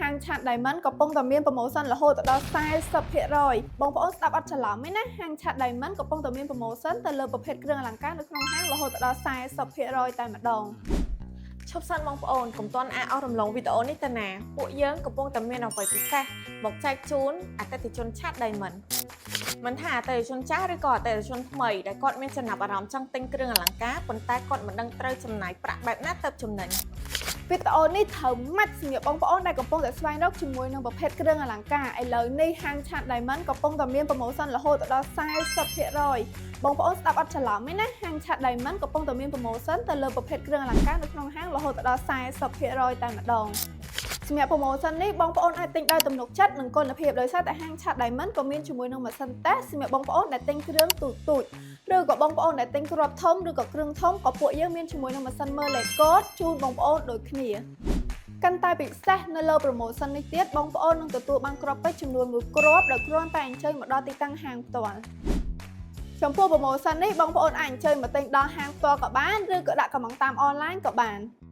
ហាងឆាត Diamond កំពុងតែមាន promotion រហូតដល់40%បងប្អូនស្ដាប់អត់ច្រឡំទេណាហាងឆាត Diamond កំពុងតែមាន promotion ទៅលើប្រភេទគ្រឿងអលង្ការនៅក្នុងហាងរហូតដល់40%តែម្ដង ឈប់សិនបងប្អូនកុំទាន់អាលអស់រំលងវីដេអូនេះទៅណាពួកយើងកំពុងតែមានអ្វីពិសេសមកចែកជូនអតិថិជនឆាត Diamond មិនថាអតិថិជនចាស់ឬក៏អតិថិជនថ្មីដែលគាត់មានចំណាប់អារម្មណ៍ចង់ទិញគ្រឿងអលង្ការប៉ុន្តែគាត់មិនដឹងត្រូវចំណាយប្រាក់បែបណាទៅចំណេញ។ វីដេអូនេះត្រូវម៉ាច់សម្រាប់បងប្អូនដែលកំពុងតែស្វែងរកជាមួយនឹងប្រភេទគ្រឿងអលង្ការឥឡូវនេះហាងឆាត Diamond កំពុងតែមាន promotion រហូតដល់40%បងប្អូនស្ដាប់អត់ច្រឡំទេណាហាងឆាត Diamond កំពុងតែមាន promotion ទៅលើប្រភេទគ្រឿងអលង្ការនៅក្នុងហាងរហូតដល់40%តែម្ដងសម្រាប់ promotion នេះបងប្អូនអាចទិញដោយទំនុកចិត្តនិងគុណភាពដោយសារតែហាងឆាត Diamond ក៏មានជាមួយនឹងម៉ាស៊ីនតេស្តសម្រាប់បងប្អូនដែលទិញគ្រឿងទូចទូចឬក៏បងប្អូនដែលទិញគ្រាប់ធំឬក៏គ្រឿងធំក៏ពួកយើងមានជាមួយនឹងម៉ាស៊ីនមើលលេខកូដជូនបងប្អូនដូចគ្នាកាន់តែពិសេសនៅលើ promotion នេះទៀតបងប្អូននឹងទទួលបានគ្រាប់ពេជ្រចំនួនមួយគ្រាប់ដោយគ្រាន់តែអញ្ជើញមកដល់ទីតាំងហាងផ្ទាល់ចំពោះ promotion នេះបងប្អូនអាចអញ្ជើញមកទិញដល់ហាងផ្ទាល់ក៏បានឬក៏ដាក់កម្មង់តាមអនឡាញក៏បាន។